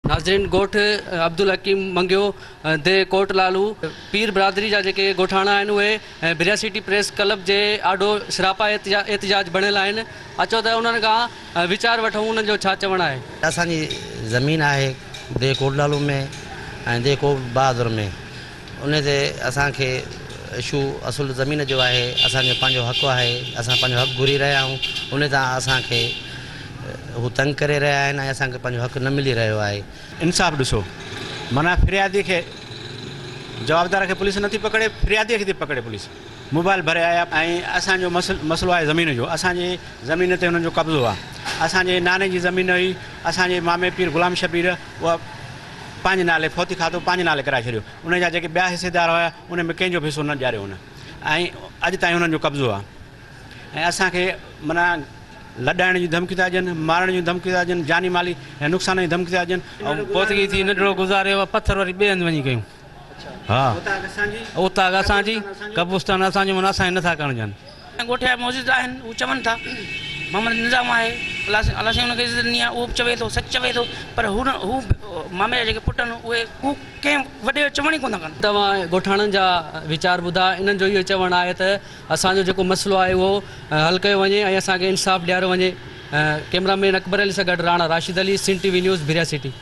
ناظرين ڳوٺ عبدالحڪيم منگيو ديهه ڪوٽ لالو پير برادري جا جيڪي ڳوٺاڻا آهن اهي ڀريا سٽي پريس ڪلب جي آڏو سراپا احتجاج بڻيل آهن اچو ته انهن کان ويچار وٺون انهن جو ڇا چوڻ آهي. اسان جي زمين آهي ديهه ڪوٽ لالو ۾ ۽ ديهه ڪوٽ بهادر ۾ ان تي اسان کي اشو اصل زمين جو آهي اسان جو پنهنجو حق آهي اسان پنهنجو حق گهري رهيا آهيون ان تان اسان کي هو تنگ ڪري رهيا آهن ۽ اسان کي پنهنجو حق نه ملي رهيو آهي. انصاف ڏسو معنيٰ فريادي کي جوابدار کي پوليس نٿي پڪڙي فريادي کي ٿي پڪڙي پوليس موبائل ڀري آيا ۽ اسان جو مسئلو آهي زمين جو اسان جي زمين تي هنن جو قبضو آهي اسان جي ناني جي زمين هئي اسان جي مامي پير غلام شبير اها پنهنجي نالي فوتي کاتو پنهنجي نالي ڪرائي ڇڏيو ان جا جيڪي ٻيا حصيدار هيا ان ۾ ڪنهن جو به حصو نه ڏياريو هن ۽ اڄ تائين هنن جو قبضو آهي ۽ اسان کي معنيٰ لڏائڻ جون ڌمڪيون ٿا ڏين مارڻ جون ڌمڪيون ٿا ڏين جاني مالي ۽ نقصان جون ڌمڪيون ٿا ڏين. فوتگي ٿي ننڍڙو گذاريو آ پٿر وري ٻئي هنڌ وڃي ڪيون ها اوطاق اسان جي قبرستان اسان جو معنيٰ اسان کي نٿا ڪرڻ ڏين. ڳوٺ جا معزز آهن هو چون ٿا محمد نظام آهي الله سائين الله سائين ان کي عزت ڏني آهي اهو به چوي ٿو سچ چوي ٿو پر هو نه هو مامي جا جيڪي پٽ آهن اهي هو ڪنهن وڏي جو چوڻ ئي ڪونه ٿا ڪن. توهان ڳوٺاڻن جا ويچار ٻڌا انهن جو اهو چوڻ آهي ته اسان جو جيڪو مسئلو آهي اهو حل ڪيو وڃي ۽ اسان کي انصاف ڏياريو وڃي ڪئميرا مين اڪبر علي سان گڏ Rana Rashid Ali Sindh T V news Bhiria city.